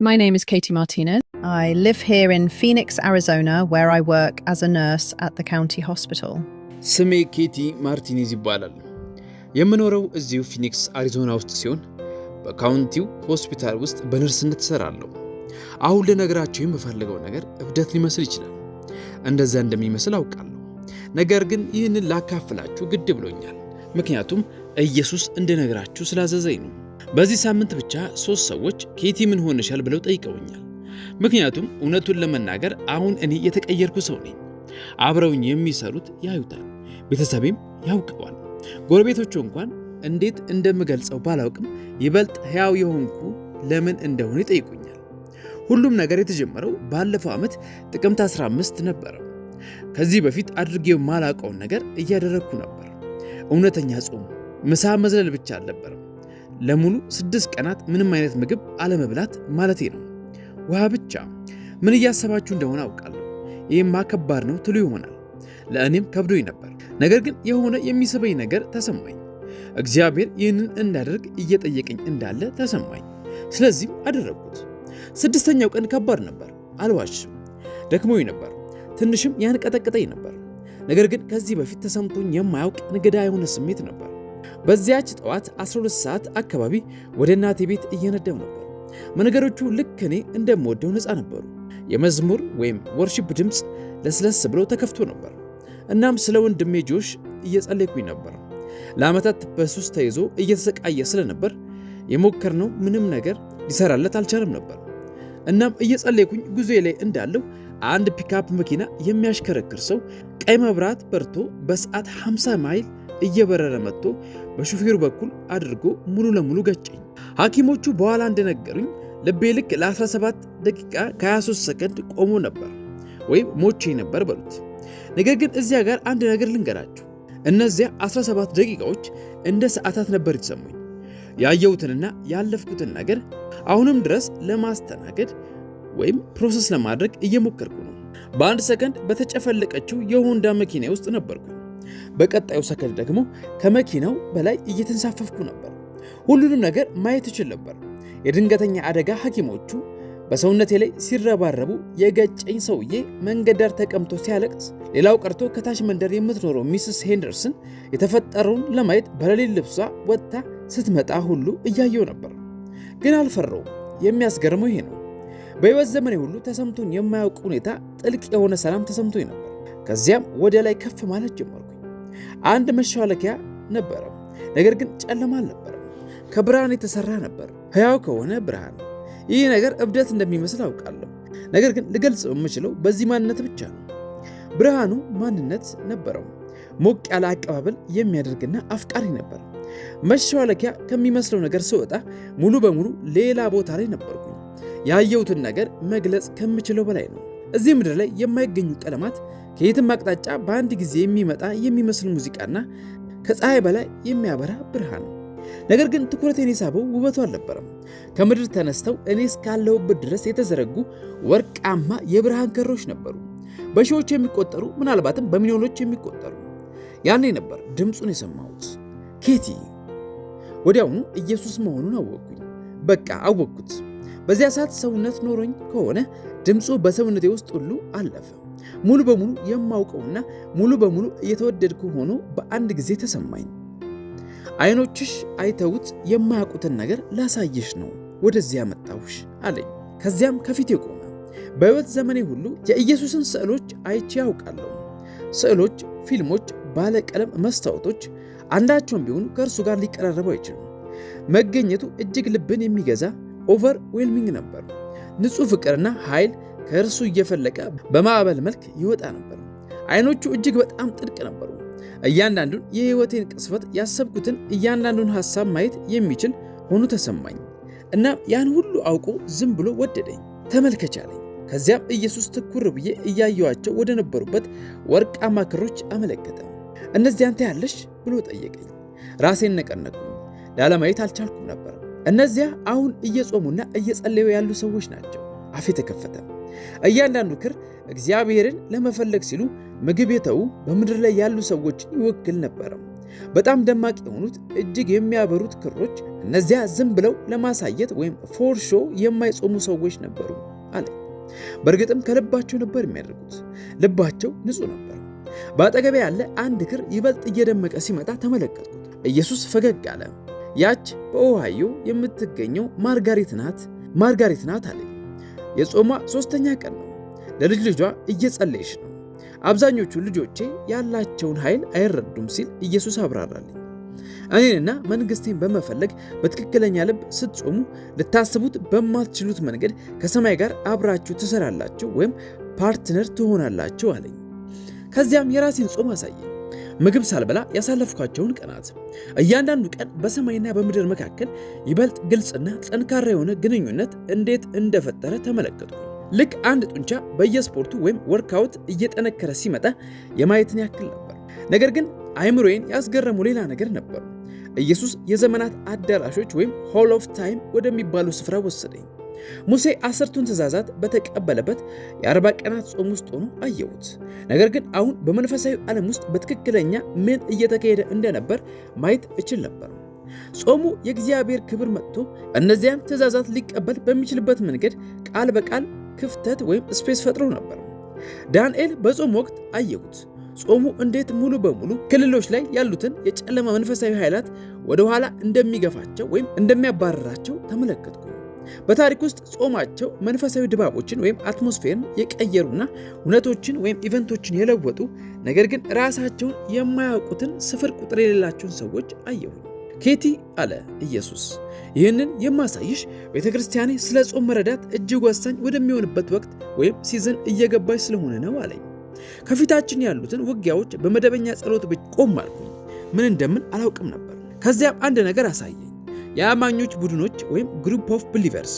My name is Katie Martinez. I live here in Phoenix, Arizona, where I work as a nurse at the county hospital. ስሜ ኬቲ ማርቲኔዝ ይባላል። የምኖረው እዚሁ ፊኒክስ አሪዞና ውስጥ ሲሆን በካውንቲው ሆስፒታል ውስጥ በነርስነት እሰራለሁ። አሁን ልነግራችሁ የምፈልገው ነገር እብደት ሊመስል ይችላል። እንደዛ እንደሚመስል አውቃለሁ። ነገር ግን ይህንን ላካፍላችሁ ግድ ብሎኛል። ምክንያቱም ኢየሱስ እንድነግራችሁ ስላዘዘኝ ነው። በዚህ ሳምንት ብቻ ሶስት ሰዎች "ኬቲ፣ ምን ሆነሻል?" ብለው ጠይቀውኛል። ምክንያቱም እውነቱን ለመናገር አሁን እኔ የተቀየርኩ ሰው ነኝ። አብረውኝ የሚሰሩት ያዩታል፣ ቤተሰቤም ያውቀዋል። ጎረቤቶቹ እንኳን እንዴት እንደምገልጸው ባላውቅም ይበልጥ ሕያው የሆንኩ ለምን እንደሆነ ይጠይቁኛል። ሁሉም ነገር የተጀመረው ባለፈው ዓመት ጥቅምት 15 ነበረ። ከዚህ በፊት አድርጌው የማላውቀውን ነገር እያደረግኩ ነበር። እውነተኛ ጾም፣ ምሳ መዝለል ብቻ አልነበረም። ለሙሉ 6 ቀናት ምንም አይነት ምግብ አለመብላት ማለቴ ነው። ውሃ ብቻ። ምን እያሰባችሁ እንደሆነ አውቃለሁ። ይህማ ከባድ ነው ትሉ ይሆናል። ለእኔም ከብዶኝ ነበር። ነገር ግን የሆነ የሚስበኝ ነገር ተሰማኝ። እግዚአብሔር ይህንን እንዳደርግ እየጠየቀኝ እንዳለ ተሰማኝ። ስለዚህም አደረግኩት። ስድስተኛው ቀን ከባድ ነበር፣ አልዋሽም። ደክሞኝ ነበር፣ ትንሽም ያንቀጠቅጠኝ ነበር። ነገር ግን ከዚህ በፊት ተሰምቶኝ የማያውቅ እንግዳ የሆነ ስሜት ነበር። በዚያች ጠዋት 12 ሰዓት አካባቢ ወደ እናቴ ቤት እየነዳሁ ነበር። መንገዶቹ ልክ እኔ እንደምወደው ነፃ ነበሩ። የመዝሙር ወይም worship ድምፅ ለስለስ ብሎ ተከፍቶ ነበር። እናም ስለ ወንድሜ ጆሽ እየጸለይኩኝ ነበር። ለዓመታት በሱስ ተይዞ እየተሰቃየ ስለነበር የሞከርነው ምንም ነገር ሊሰራለት አልቻለም ነበር። እናም እየጸለይኩኝ ጉዞዬ ላይ እንዳለሁ አንድ ፒካፕ መኪና የሚያሽከረክር ሰው ቀይ መብራት በርቶ በሰዓት 50 ማይል እየበረረ መጥቶ በሹፌሩ በኩል አድርጎ ሙሉ ለሙሉ ገጨኝ። ሐኪሞቹ በኋላ እንደነገሩኝ ልቤ ልክ ለ17 ደቂቃ ከ23 ሰከንድ ቆሞ ነበር፣ ወይም ሞቼ ነበር በሉት። ነገር ግን እዚያ ጋር አንድ ነገር ልንገራችሁ። እነዚያ 17 ደቂቃዎች እንደ ሰዓታት ነበር የተሰሙኝ። ያየሁትንና ያለፍኩትን ነገር አሁንም ድረስ ለማስተናገድ ወይም process ለማድረግ እየሞከርኩ ነው። በአንድ ሰከንድ በተጨፈለቀችው የሆንዳ መኪና ውስጥ ነበርኩኝ። በቀጣዩ ሰከንድ ደግሞ ከመኪናው በላይ እየተንሳፈፍኩ ነበር። ሁሉንም ነገር ማየት እችል ነበር። የድንገተኛ አደጋ ሐኪሞቹ በሰውነቴ ላይ ሲረባረቡ፣ የገጨኝ ሰውዬ መንገድ ዳር ተቀምጦ ሲያለቅስ፣ ሌላው ቀርቶ ከታች መንደር የምትኖረው ሚስስ ሄንደርሰን የተፈጠረውን ለማየት በሌሊት ልብሷ ወጥታ ስትመጣ ሁሉ እያየሁ ነበር። ግን አልፈራሁም። የሚያስገርመው ይሄ ነው። በሕይወት ዘመኔ ሁሉ ተሰምቶኝ የማያውቅ ሁኔታ ጥልቅ የሆነ ሰላም ተሰምቶኝ ነበር። ከዚያም ወደ ላይ ከፍ ማለት ጀመርኩኝ። አንድ መሿለኪያ ነበረ፣ ነገር ግን ጨለማ አልነበረም። ከብርሃን የተሰራ ነበር፣ ሕያው ከሆነ ብርሃን። ይህ ነገር እብደት እንደሚመስል አውቃለሁ፣ ነገር ግን ልገልጸው የምችለው በዚህ ማንነት ብቻ ነው። ብርሃኑ ማንነት ነበረው። ሞቅ ያለ አቀባበል የሚያደርግና አፍቃሪ ነበር። መሿለኪያ ከሚመስለው ነገር ስወጣ ሙሉ በሙሉ ሌላ ቦታ ላይ ነበርኩኝ። ያየሁትን ነገር መግለጽ ከምችለው በላይ ነው። እዚህ ምድር ላይ የማይገኙ ቀለማት፣ ከየትም አቅጣጫ በአንድ ጊዜ የሚመጣ የሚመስል ሙዚቃና ከፀሐይ በላይ የሚያበራ ብርሃን። ነገር ግን ትኩረቴን የሳበው ውበቱ አልነበረም። ከምድር ተነስተው እኔ እስካለሁበት ድረስ የተዘረጉ ወርቃማ የብርሃን ክሮች ነበሩ። በሺዎች የሚቆጠሩ፣ ምናልባትም በሚሊዮኖች የሚቆጠሩ። ያኔ ነበር ድምፁን የሰማሁት። "ኬቲ!" ወዲያውኑ ኢየሱስ መሆኑን አወቅኩኝ። በቃ አወቅኩት። በዚያ ሰዓት ሰውነት ኖሮኝ ከሆነ ድምፁ በሰውነቴ ውስጥ ሁሉ አለፈ። ሙሉ በሙሉ የማውቀውና ሙሉ በሙሉ እየተወደድኩ ሆኖ በአንድ ጊዜ ተሰማኝ። "አይኖችሽ አይተውት የማያውቁትን ነገር ላሳይሽ ነው ወደዚህ ያመጣሁሽ" አለኝ። ከዚያም ከፊቴ ቆመ። በሕይወት ዘመኔ ሁሉ የኢየሱስን ስዕሎች አይቼ አውቃለሁ። ስዕሎች፣ ፊልሞች፣ ባለቀለም መስታወቶች አንዳቸውም ቢሆኑ ከእርሱ ጋር ሊቀራረቡ አይችሉም። መገኘቱ እጅግ ልብን የሚገዛ overwhelming ነበር። ንጹሕ ፍቅርና ኃይል ከእርሱ እየፈለቀ በማዕበል መልክ ይወጣ ነበር። አይኖቹ እጅግ በጣም ጥልቅ ነበሩ። እያንዳንዱን የሕይወቴን ቅጽበት፣ ያሰብኩትን እያንዳንዱን ሐሳብ ማየት የሚችል ሆኖ ተሰማኝ። እናም ያን ሁሉ አውቆ ዝም ብሎ ወደደኝ። "ተመልከች" አለኝ። ከዚያም ኢየሱስ ትኩር ብዬ እያየኋቸው ወደ ነበሩበት ወርቃማ ክሮች አመለከተ። "እነዚያን ታያለሽ?" ብሎ ጠየቀኝ። ራሴን ነቀነቅኩኝ። ላለማየት አልቻልኩም ነበር። "እነዚያ አሁን እየጾሙና እየጸለዩ ያሉ ሰዎች ናቸው።" አፌ ተከፈተ። እያንዳንዱ ክር እግዚአብሔርን ለመፈለግ ሲሉ ምግብ የተዉ በምድር ላይ ያሉ ሰዎችን ይወክል ነበር። በጣም ደማቅ የሆኑት፣ እጅግ የሚያበሩት ክሮች እነዚያ ዝም ብለው ለማሳየት ወይም for show የማይጾሙ ሰዎች ነበሩ አለ። በእርግጥም ከልባቸው ነበር የሚያደርጉት። ልባቸው ንጹሕ ነበር። በአጠገቤ ያለ አንድ ክር ይበልጥ እየደመቀ ሲመጣ ተመለከትኩት። ኢየሱስ ፈገግ አለ። ያች በኦሃዮ የምትገኘው ማርጋሪት ናት፣ ማርጋሪት ናት አለኝ። የጾሟ 3ኛ ቀን ነው። ለልጅ ልጇ እየጸለየች ነው። አብዛኞቹ ልጆቼ ያላቸውን ኃይል አይረዱም ሲል ኢየሱስ አብራራልኝ። እኔንና መንግሥቴን በመፈለግ በትክክለኛ ልብ ስትጾሙ ልታስቡት በማትችሉት መንገድ ከሰማይ ጋር አብራችሁ ትሰራላችሁ ወይም partner ትሆናላችሁ አለኝ። ከዚያም የራሴን ጾም አሳየኝ። ምግብ ሳልበላ ያሳለፍኳቸውን ቀናት። እያንዳንዱ ቀን በሰማይና በምድር መካከል ይበልጥ ግልጽና ጠንካራ የሆነ ግንኙነት እንዴት እንደፈጠረ ተመለከትኩ። ልክ አንድ ጡንቻ በየስፖርቱ ወይም workout እየጠነከረ ሲመጣ የማየትን ያክል ነበር። ነገር ግን አይምሮዬን ያስገረሙ ሌላ ነገር ነበር። ኢየሱስ የዘመናት አዳራሾች ወይም hall of time ወደሚባሉ ስፍራ ወሰደኝ። ሙሴ 10ቱን ትእዛዛት በተቀበለበት የ40 ቀናት ጾም ውስጥ ሆኖ አየሁት። ነገር ግን አሁን በመንፈሳዊ ዓለም ውስጥ በትክክለኛ ምን እየተካሄደ እንደነበር ማየት እችል ነበር። ጾሙ የእግዚአብሔር ክብር መጥቶ እነዚያን ትእዛዛት ሊቀበል በሚችልበት መንገድ ቃል በቃል ክፍተት ወይም space ፈጥሮ ነበር። ዳንኤል በጾም ወቅት አየሁት። ጾሙ እንዴት ሙሉ በሙሉ ክልሎች ላይ ያሉትን የጨለማ መንፈሳዊ ኃይላት ወደ ኋላ እንደሚገፋቸው ወይም እንደሚያባርራቸው ተመለከትኩ። በታሪክ ውስጥ ጾማቸው መንፈሳዊ ድባቦችን ወይም atmosphere ን የቀየሩና እውነቶችን ወይም event ኦችን የለወጡ፣ ነገር ግን ራሳቸውን የማያውቁትን ስፍር ቁጥር የሌላቸውን ሰዎች አየሁኝ። "ኬቲ" አለ ኢየሱስ፣ "ይህንን የማሳይሽ ቤተ ክርስቲያኔ ስለ ጾም መረዳት እጅግ ወሳኝ ወደሚሆንበት ወቅት ወይም season እየገባች ስለሆነ ነው" አለኝ። ከፊታችን ያሉትን ውጊያዎች በመደበኛ ጸሎት ብቻ ቆም አልኩኝ። ምን እንደምል አላውቅም ነበር። ከዚያም አንድ ነገር አሳየኝ። የአማኞች ቡድኖች ወይም group of believers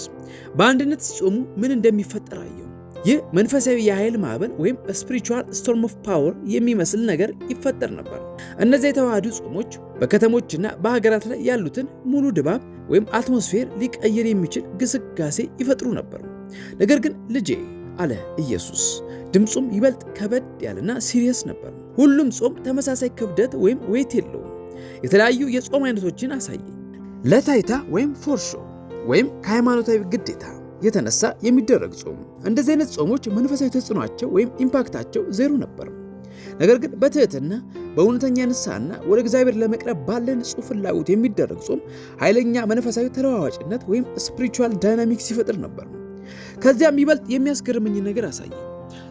በአንድነት ሲጾሙ ምን እንደሚፈጠር አየሁ። ይህ መንፈሳዊ የኃይል ማዕበል ወይም spiritual storm of power የሚመስል ነገር ይፈጠር ነበር። እነዚያ የተዋሃዱ ጾሞች በከተሞችና በሀገራት ላይ ያሉትን ሙሉ ድባብ ወይም atmosphere ሊቀይር የሚችል ግስጋሴ ይፈጥሩ ነበር። "ነገር ግን ልጄ" አለ ኢየሱስ፣ ድምፁም ይበልጥ ከበድ ያለና serious ነበር። "ሁሉም ጾም ተመሳሳይ ክብደት ወይም weight የለውም።" የተለያዩ የጾም አይነቶችን አሳየኝ። ለታይታ ወይም for show ወይም ከሃይማኖታዊ ግዴታ የተነሳ የሚደረግ ጾም። እንደዚህ አይነት ጾሞች መንፈሳዊ ተጽዕኗቸው ወይም impact ኣቸው ዜሮ ነበር። ነገር ግን በትህትና፣ በእውነተኛ ንስሐና ወደ እግዚአብሔር ለመቅረብ ባለ ንጹሕ ፍላጎት የሚደረግ ጾም ኃይለኛ መንፈሳዊ ተለዋዋጭነት ወይም spiritual dynamics ይፈጥር ነበር። ከዚያም ይበልጥ የሚያስገርመኝ ነገር አሳየኝ።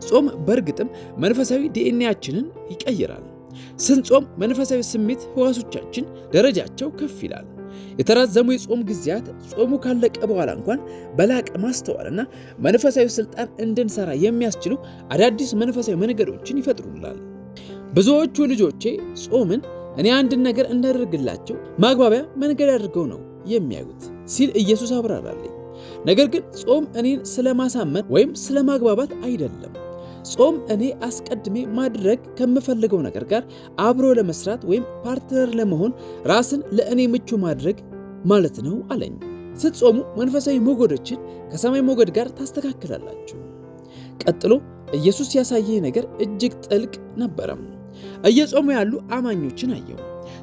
ጾም በእርግጥም መንፈሳዊ ዲኤንኤያችንን ይቀይራል። ስንጾም መንፈሳዊ ስሜት ህዋሶቻችን ደረጃቸው ከፍ ይላል። የተራዘሙ የጾም ጊዜያት ጾሙ ካለቀ በኋላ እንኳን በላቀ ማስተዋልና መንፈሳዊ ስልጣን እንድንሰራ የሚያስችሉ አዳዲስ መንፈሳዊ መንገዶችን ይፈጥሩልናል። "ብዙዎቹ ልጆቼ ጾምን እኔ አንድን ነገር እንዳደርግላቸው ማግባቢያ መንገድ አድርገው ነው የሚያዩት" ሲል ኢየሱስ አብራራልኝ። "ነገር ግን ጾም እኔን ስለማሳመን ወይም ስለማግባባት አይደለም። ጾም እኔ አስቀድሜ ማድረግ ከምፈልገው ነገር ጋር አብሮ ለመስራት ወይም partner ለመሆን ራስን ለእኔ ምቹ ማድረግ ማለት ነው" አለኝ። ስትጾሙ መንፈሳዊ ሞገዶችን ከሰማይ ሞገድ ጋር ታስተካክላላችሁ። ቀጥሎ ኢየሱስ ያሳየኝ ነገር እጅግ ጥልቅ ነበረም። እየጾሙ ያሉ አማኞችን አየሁ።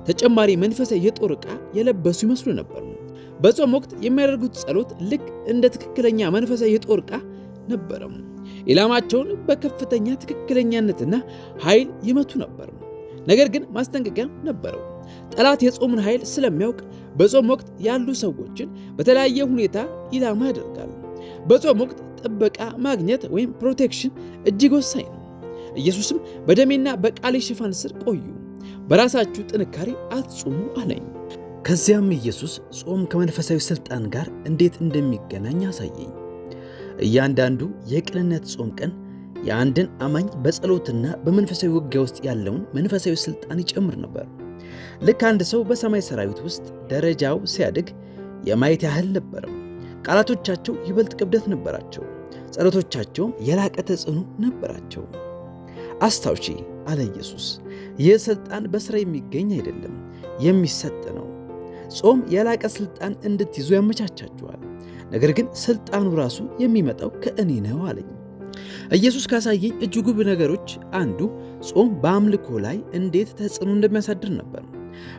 ተጨማሪ መንፈሳዊ የጦር ዕቃ የለበሱ ይመስሉ ነበር። በጾም ወቅት የሚያደርጉት ጸሎት ልክ እንደ ትክክለኛ መንፈሳዊ የጦር ዕቃ ነበረም። ኢላማቸውን በከፍተኛ ትክክለኛነትና ኃይል ይመቱ ነበር። ነገር ግን ማስጠንቀቂያ ነበረው። ጠላት የጾምን ኃይል ስለሚያውቅ በጾም ወቅት ያሉ ሰዎችን በተለያየ ሁኔታ ኢላማ ያደርጋል። በጾም ወቅት ጥበቃ ማግኘት ወይም protection እጅግ ወሳኝ ነው። ኢየሱስም "በደሜና በቃሌ ሽፋን ስር ቆዩ፣ በራሳችሁ ጥንካሬ አትጹሙ" አለኝ። ከዚያም ኢየሱስ ጾም ከመንፈሳዊ ሥልጣን ጋር እንዴት እንደሚገናኝ አሳየኝ። እያንዳንዱ የቅንነት ጾም ቀን የአንድን አማኝ በጸሎትና በመንፈሳዊ ውጊያ ውስጥ ያለውን መንፈሳዊ ሥልጣን ይጨምር ነበር። ልክ አንድ ሰው በሰማይ ሰራዊት ውስጥ ደረጃው ሲያድግ የማየት ያህል ነበርም። ቃላቶቻቸው ይበልጥ ክብደት ነበራቸው፣ ጸሎቶቻቸውም የላቀ ተጽዕኖ ነበራቸው። "አስታውሺ" አለ ኢየሱስ፣ "ይህ ሥልጣን በሥራ የሚገኝ አይደለም፣ የሚሰጥ ነው። ጾም የላቀ ሥልጣን እንድትይዙ ያመቻቻችኋል። ነገር ግን ሥልጣኑ ራሱ የሚመጣው ከእኔ ነው" አለኝ። ኢየሱስ ካሳየኝ እጅግ ውብ ነገሮች አንዱ ጾም በአምልኮ ላይ እንዴት ተጽዕኖ እንደሚያሳድር ነበር።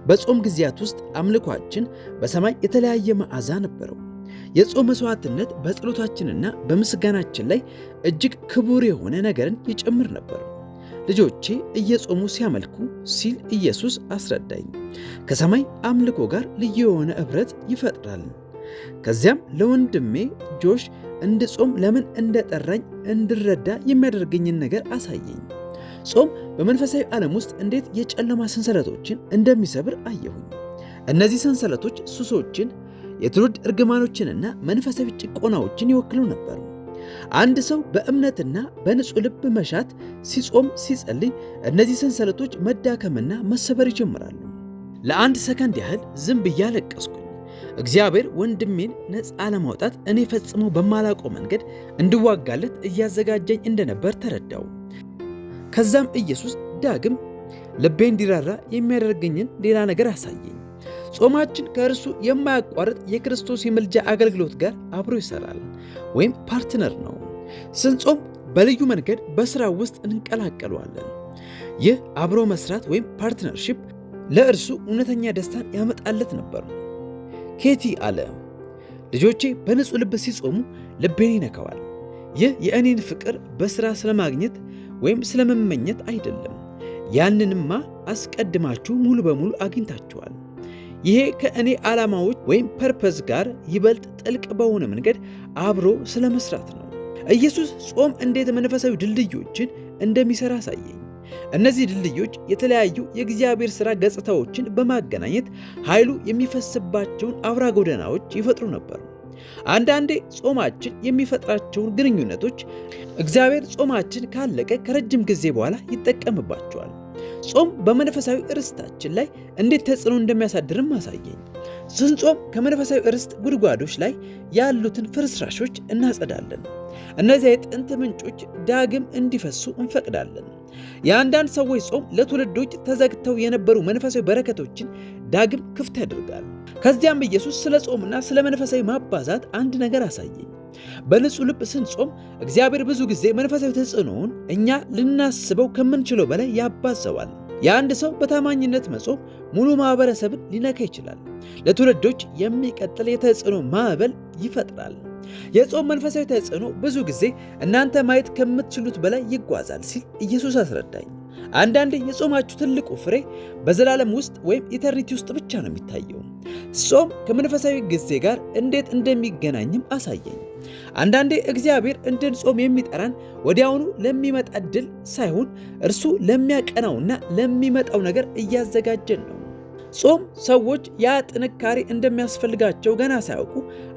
በጾም ጊዜያት ውስጥ አምልኳችን በሰማይ የተለያየ መዓዛ ነበረው። የጾም መሥዋዕትነት በጸሎታችንና በምስጋናችን ላይ እጅግ ክቡር የሆነ ነገርን ይጨምር ነበር። ልጆቼ እየጾሙ ሲያመልኩ ሲል ኢየሱስ አስረዳኝ። ከሰማይ አምልኮ ጋር ልዩ የሆነ ኅብረት ይፈጥራል። ከዚያም ለወንድሜ ጆሽ እንድጾም ለምን እንደጠራኝ እንድረዳ የሚያደርገኝን ነገር አሳየኝ። ጾም በመንፈሳዊ ዓለም ውስጥ እንዴት የጨለማ ሰንሰለቶችን እንደሚሰብር አየሁኝ። እነዚህ ሰንሰለቶች ሱሶችን፣ የትውልድ እርግማኖችንና መንፈሳዊ ጭቆናዎችን ይወክሉ ነበር። አንድ ሰው በእምነትና በንጹሕ ልብ መሻት ሲጾም፣ ሲጸልይ እነዚህ ሰንሰለቶች መዳከምና መሰበር ይጀምራሉ። ለአንድ ሰከንድ ያህል ዝም ብዬ አለቀስኩኝ። እግዚአብሔር ወንድሜን ነፃ ለማውጣት እኔ ፈጽሞ በማላውቀው መንገድ እንድዋጋለት እያዘጋጀኝ እንደነበር ተረዳው። ከዛም ኢየሱስ ዳግም ልቤ እንዲራራ የሚያደርገኝን ሌላ ነገር አሳየኝ። ጾማችን ከእርሱ የማያቋርጥ የክርስቶስ የምልጃ አገልግሎት ጋር አብሮ ይሰራል ወይም partner ነው። ስንጾም በልዩ መንገድ በሥራ ውስጥ እንቀላቀለዋለን። ይህ አብሮ መስራት ወይም partnership ለእርሱ እውነተኛ ደስታን ያመጣለት ነበር። ኬቲ አለ፣ ልጆቼ በንጹሕ ልብ ሲጾሙ ልቤን ይነካዋል። ይህ የእኔን ፍቅር በሥራ ስለማግኘት ወይም ስለመመኘት አይደለም። ያንንማ አስቀድማችሁ ሙሉ በሙሉ አግኝታችኋል። ይሄ ከእኔ ዓላማዎች ወይም purpose ጋር ይበልጥ ጥልቅ በሆነ መንገድ አብሮ ስለ መስራት ነው። ኢየሱስ ጾም እንዴት መንፈሳዊ ድልድዮችን እንደሚሠራ አሳየኝ። እነዚህ ድልድዮች የተለያዩ የእግዚአብሔር ሥራ ገጽታዎችን በማገናኘት ኃይሉ የሚፈስባቸውን አውራ ጎዳናዎች ይፈጥሩ ነበር። አንዳንዴ ጾማችን የሚፈጥራቸውን ግንኙነቶች እግዚአብሔር ጾማችን ካለቀ ከረጅም ጊዜ በኋላ ይጠቀምባቸዋል። ጾም በመንፈሳዊ ርስታችን ላይ እንዴት ተጽዕኖ እንደሚያሳድርም አሳየኝ። ስንጾም ከመንፈሳዊ ርስት ጉድጓዶች ላይ ያሉትን ፍርስራሾች እናጸዳለን። እነዚያ የጥንት ምንጮች ዳግም እንዲፈሱ እንፈቅዳለን። የአንዳንድ ሰዎች ጾም ለትውልዶች ተዘግተው የነበሩ መንፈሳዊ በረከቶችን ዳግም ክፍት ያደርጋል። ከዚያም ኢየሱስ ስለ ጾምና ስለ መንፈሳዊ ማባዛት አንድ ነገር አሳየኝ። በንጹሕ ልብ ስንጾም እግዚአብሔር ብዙ ጊዜ መንፈሳዊ ተጽዕኖውን እኛ ልናስበው ከምንችለው በላይ ያባዘዋል። የአንድ ሰው በታማኝነት መጾም ሙሉ ማኅበረሰብን ሊነካ ይችላል። ለትውልዶች የሚቀጥል የተጽዕኖ ማዕበል ይፈጥራል። የጾም መንፈሳዊ ተጽዕኖ ብዙ ጊዜ እናንተ ማየት ከምትችሉት በላይ ይጓዛል ሲል ኢየሱስ አስረዳኝ። አንዳንዴ የጾማችሁ ትልቁ ፍሬ በዘላለም ውስጥ ወይም eternity ውስጥ ብቻ ነው የሚታየው። ጾም ከመንፈሳዊ ጊዜ ጋር እንዴት እንደሚገናኝም አሳየኝ። አንዳንዴ እግዚአብሔር እንድንጾም የሚጠራን ወዲያውኑ ለሚመጣ ድል ሳይሆን እርሱ ለሚያቀናውና ለሚመጣው ነገር እያዘጋጀን ነው። ጾም ሰዎች ያ ጥንካሬ እንደሚያስፈልጋቸው ገና ሳያውቁ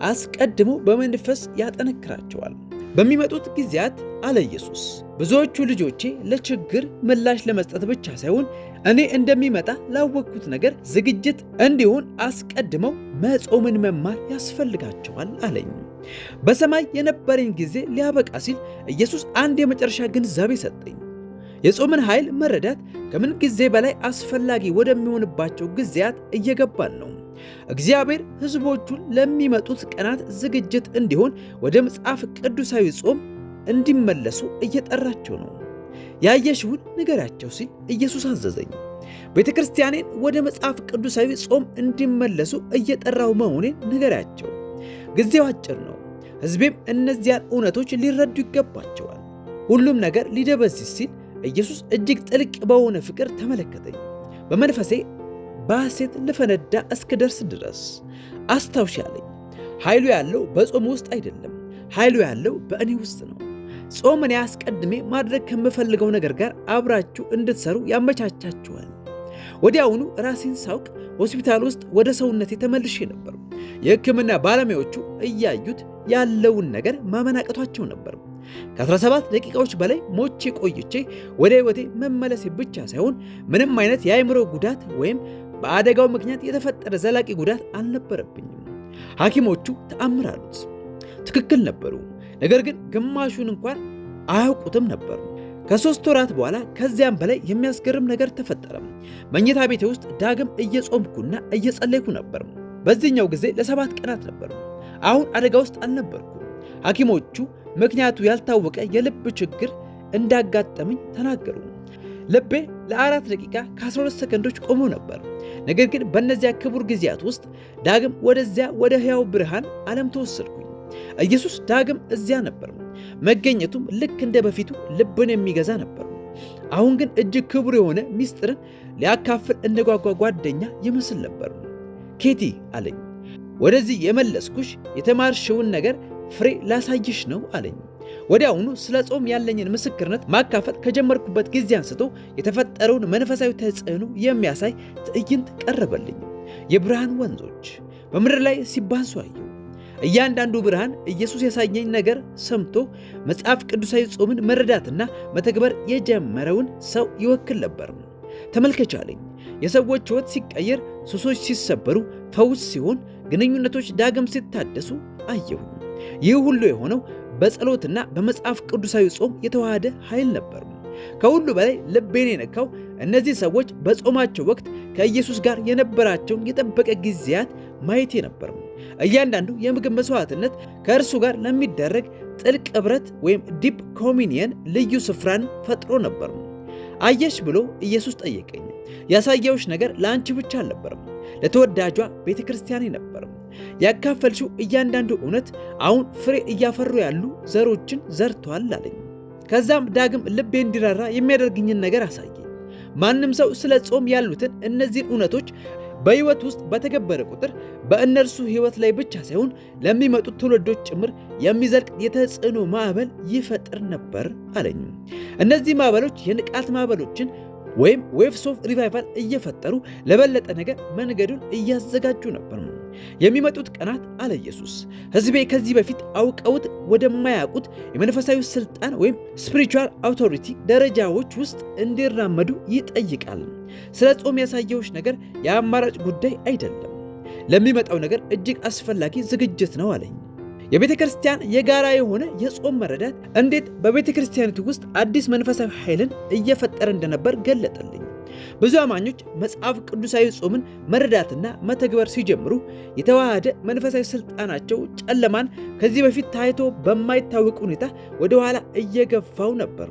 አስቀድሞ በመንፈስ ያጠነክራቸዋል። በሚመጡት ጊዜያት አለ ኢየሱስ፣ ብዙዎቹ ልጆቼ ለችግር ምላሽ ለመስጠት ብቻ ሳይሆን እኔ እንደሚመጣ ላወቅኩት ነገር ዝግጅት እንዲሆን አስቀድመው መጾምን መማር ያስፈልጋቸዋል አለኝ። በሰማይ የነበረኝ ጊዜ ሊያበቃ ሲል ኢየሱስ አንድ የመጨረሻ ግንዛቤ ሰጠኝ። የጾምን ኃይል መረዳት ከምን ጊዜ በላይ አስፈላጊ ወደሚሆንባቸው ጊዜያት እየገባን ነው። እግዚአብሔር ሕዝቦቹን ለሚመጡት ቀናት ዝግጅት እንዲሆን ወደ መጽሐፍ ቅዱሳዊ ጾም እንዲመለሱ እየጠራቸው ነው። ያየሽውን ንገሪያቸው ሲል ኢየሱስ አዘዘኝ። ቤተ ክርስቲያኔን ወደ መጽሐፍ ቅዱሳዊ ጾም እንዲመለሱ እየጠራው መሆኔን ንገሪያቸው። ጊዜው አጭር ነው። ሕዝቤም እነዚያን እውነቶች ሊረዱ ይገባቸዋል። ሁሉም ነገር ሊደበዝዝ ሲል ኢየሱስ እጅግ ጥልቅ በሆነ ፍቅር ተመለከተኝ። በመንፈሴ በሐሴት ልፈነዳ እስክደርስ ድረስ አስታውሺ አለኝ። ኃይሉ ያለው በጾም ውስጥ አይደለም፣ ኃይሉ ያለው በእኔ ውስጥ ነው። ጾም እኔ አስቀድሜ ማድረግ ከምፈልገው ነገር ጋር አብራችሁ እንድትሰሩ ያመቻቻችኋል። ወዲያውኑ ራሴን ሳውቅ ሆስፒታል ውስጥ ወደ ሰውነቴ ተመልሼ ነበር። የሕክምና ባለሙያዎቹ እያዩት ያለውን ነገር ማመን አቅቷቸው ነበር። ከ17 ደቂቃዎች በላይ ሞቼ ቆይቼ ወደ ሕይወቴ መመለሴ ብቻ ሳይሆን ምንም አይነት የአእምሮ ጉዳት ወይም በአደጋው ምክንያት የተፈጠረ ዘላቂ ጉዳት አልነበረብኝም። ሐኪሞቹ ተአምር አሉት። ትክክል ነበሩ። ነገር ግን ግማሹን እንኳን አያውቁትም ነበር። ከ3 ወራት በኋላ ከዚያም በላይ የሚያስገርም ነገር ተፈጠረ። መኝታ ቤቴ ውስጥ ዳግም እየጾምኩና እየጸለይኩ ነበር። በዚህኛው ጊዜ ለ7 ቀናት ነበር። አሁን አደጋ ውስጥ አልነበርኩም። ሐኪሞቹ ምክንያቱ ያልታወቀ የልብ ችግር እንዳጋጠመኝ ተናገሩ። ልቤ ለ4 ደቂቃ ከ12 ሰከንዶች ቆሞ ነበር። ነገር ግን በእነዚያ ክቡር ጊዜያት ውስጥ ዳግም ወደዚያ ወደ ሕያው ብርሃን ዓለም ተወሰድኩኝ። ኢየሱስ ዳግም እዚያ ነበር። መገኘቱም ልክ እንደ በፊቱ ልብን የሚገዛ ነበር። አሁን ግን እጅግ ክቡር የሆነ ምስጢርን ሊያካፍል እንደጓጓ ጓደኛ ይመስል ነበር። "ኬቲ" አለኝ፣ "ወደዚህ የመለስኩሽ የተማርሽውን ነገር ፍሬ ላሳይሽ ነው" አለኝ። ወዲያውኑ ስለ ጾም ያለኝን ምስክርነት ማካፈል ከጀመርኩበት ጊዜ አንስቶ የተፈጠረውን መንፈሳዊ ተጽዕኖ የሚያሳይ ትዕይንት ቀረበልኝ። የብርሃን ወንዞች በምድር ላይ ሲባዙ አየሁ። እያንዳንዱ ብርሃን ኢየሱስ ያሳየኝ ነገር ሰምቶ መጽሐፍ ቅዱሳዊ ጾምን መረዳትና መተግበር የጀመረውን ሰው ይወክል ነበር። "ተመልከች" አለኝ። "የሰዎች ሕይወት ሲቀየር፣ ሱሶች ሲሰበሩ፣ ፈውስ ሲሆን፣ ግንኙነቶች ዳግም ሲታደሱ አየሁ። ይህ ሁሉ የሆነው በጸሎትና በመጽሐፍ ቅዱሳዊ ጾም የተዋሃደ ኃይል ነበር። ከሁሉ በላይ ልቤን የነካው እነዚህ ሰዎች በጾማቸው ወቅት ከኢየሱስ ጋር የነበራቸውን የጠበቀ ጊዜያት ማየቴ ነበር። እያንዳንዱ የምግብ መስዋዕትነት ከእርሱ ጋር ለሚደረግ ጥልቅ ኅብረት ወይም deep communion ልዩ ስፍራን ፈጥሮ ነበር። "አየሽ?" ብሎ ኢየሱስ ጠየቀኝ። "ያሳየሁሽ ነገር ለአንቺ ብቻ አልነበረም፣ ለተወዳጇ ቤተ ክርስቲያኔ ነበር። ያካፈልሽው እያንዳንዱ እውነት አሁን ፍሬ እያፈሩ ያሉ ዘሮችን ዘርቷል" አለኝ። ከዛም ዳግም ልቤ እንዲራራ የሚያደርግኝን ነገር አሳየኝ። ማንም ሰው ስለ ጾም ያሉትን እነዚህን እውነቶች በሕይወት ውስጥ በተገበረ ቁጥር በእነርሱ ሕይወት ላይ ብቻ ሳይሆን ለሚመጡት ትውልዶች ጭምር የሚዘልቅ የተጽዕኖ ማዕበል ይፈጥር ነበር አለኝ። እነዚህ ማዕበሎች የንቃት ማዕበሎችን ወይም waves of revival እየፈጠሩ ለበለጠ ነገር መንገዱን እያዘጋጁ ነበር። "የሚመጡት ቀናት" አለ ኢየሱስ፣ "ሕዝቤ ከዚህ በፊት አውቀውት ወደማያውቁት የመንፈሳዊ ስልጣን ወይም spiritual authority ደረጃዎች ውስጥ እንዲራመዱ ይጠይቃል። ስለ ጾም ያሳየሁሽ ነገር የአማራጭ ጉዳይ አይደለም፣ ለሚመጣው ነገር እጅግ አስፈላጊ ዝግጅት ነው" አለኝ። የቤተ ክርስቲያን የጋራ የሆነ የጾም መረዳት እንዴት በቤተ ክርስቲያኒቱ ውስጥ አዲስ መንፈሳዊ ኃይልን እየፈጠረ እንደነበር ገለጠልኝ። ብዙ አማኞች መጽሐፍ ቅዱሳዊ ጾምን መረዳትና መተግበር ሲጀምሩ የተዋሃደ መንፈሳዊ ስልጣናቸው ጨለማን ከዚህ በፊት ታይቶ በማይታወቅ ሁኔታ ወደ ኋላ እየገፋው ነበር።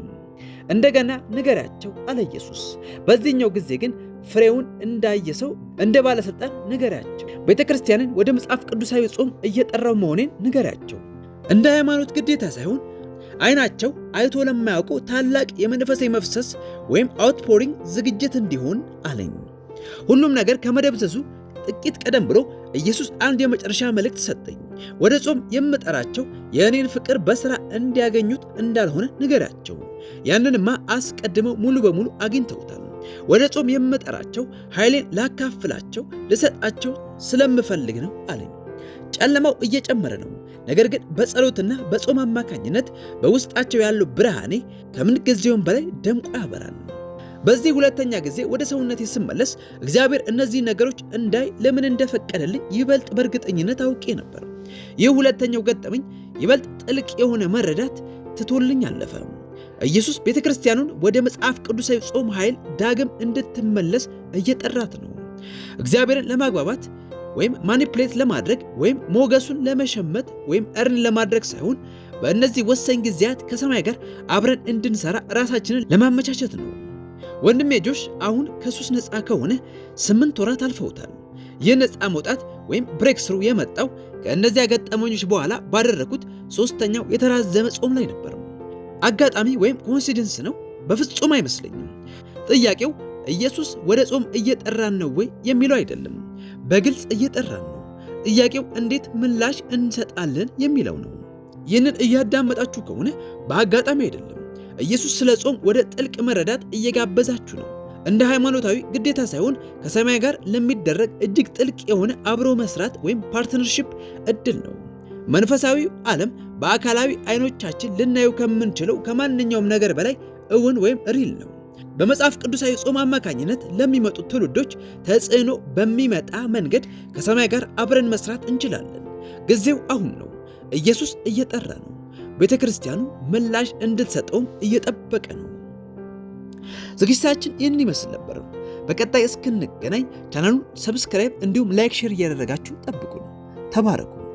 "እንደገና ንገሪያቸው" አለ ኢየሱስ። "በዚህኛው ጊዜ ግን ፍሬውን እንዳየ ሰው፣ እንደ ባለሥልጣን ንገሪያቸው። ቤተ ክርስቲያንን ወደ መጽሐፍ ቅዱሳዊ ጾም እየጠራሁ መሆኔን ንገሪያቸው። እንደ ሃይማኖት ግዴታ ሳይሆን አይናቸው አይቶ ለማያውቀው ታላቅ የመንፈሳዊ መፍሰስ ወይም outpouring ዝግጅት እንዲሆን" አለኝ። ሁሉም ነገር ከመደብዘዙ ጥቂት ቀደም ብሎ ኢየሱስ አንድ የመጨረሻ መልእክት ሰጠኝ። "ወደ ጾም የምጠራቸው የእኔን ፍቅር በሥራ እንዲያገኙት እንዳልሆነ ንገሪያቸው። ያንንማ አስቀድመው ሙሉ በሙሉ አግኝተውታል። ወደ ጾም የምጠራቸው ኃይሌን ላካፍላቸው፣ ልሰጣቸው ስለምፈልግ ነው" አለኝ። ጨለማው እየጨመረ ነው። ነገር ግን በጸሎትና በጾም አማካኝነት በውስጣቸው ያለው ብርሃኔ ከምን ጊዜውም በላይ ደምቆ ያበራል። በዚህ ሁለተኛ ጊዜ ወደ ሰውነቴ ስመለስ እግዚአብሔር እነዚህ ነገሮች እንዳይ ለምን እንደፈቀደልኝ ይበልጥ በእርግጠኝነት አውቄ ነበር። ይህ ሁለተኛው ገጠመኝ ይበልጥ ጥልቅ የሆነ መረዳት ትቶልኝ አለፈ። ኢየሱስ ቤተ ክርስቲያኑን ወደ መጽሐፍ ቅዱሳዊ ጾም ኃይል ዳግም እንድትመለስ እየጠራት ነው። እግዚአብሔርን ለማግባባት ወይም manipulate ለማድረግ ወይም ሞገሱን ለመሸመት ወይም earn ለማድረግ ሳይሆን በእነዚህ ወሳኝ ጊዜያት ከሰማይ ጋር አብረን እንድንሰራ ራሳችንን ለማመቻቸት ነው። ወንድሜ ጆሽ አሁን ከሱስ ነፃ ከሆነ 8 ወራት አልፈውታል። ይህ ነፃ መውጣት ወይም breakthrough የመጣው ከእነዚያ ገጠመኞች በኋላ ባደረግኩት ሶስተኛው የተራዘመ ጾም ላይ ነበር። አጋጣሚ ወይም coincidence ነው? በፍጹም አይመስለኝም። ጥያቄው ኢየሱስ ወደ ጾም እየጠራን ነው ወይ የሚለው አይደለም። በግልጽ እየጠራን ነው። ጥያቄው እንዴት ምላሽ እንሰጣለን የሚለው ነው። ይህንን እያዳመጣችሁ ከሆነ በአጋጣሚ አይደለም። ኢየሱስ ስለ ጾም ወደ ጥልቅ መረዳት እየጋበዛችሁ ነው። እንደ ሃይማኖታዊ ግዴታ ሳይሆን ከሰማይ ጋር ለሚደረግ እጅግ ጥልቅ የሆነ አብሮ መስራት ወይም partnership እድል ነው። መንፈሳዊው ዓለም በአካላዊ አይኖቻችን ልናየው ከምንችለው ከማንኛውም ነገር በላይ እውን ወይም real ነው። በመጽሐፍ ቅዱሳዊ ጾም አማካኝነት ለሚመጡት ትውልዶች ተጽዕኖ በሚመጣ መንገድ ከሰማይ ጋር አብረን መስራት እንችላለን። ጊዜው አሁን ነው። ኢየሱስ እየጠራ ነው። ቤተ ክርስቲያኑ ምላሽ እንድትሰጠውም እየጠበቀ ነው። ዝግጅታችን ይህንን ይመስል ነበር። በቀጣይ እስክንገናኝ ቻናሉን subscribe እንዲሁም like፣ share እያደረጋችሁ ጠብቁን። ተባረኩ።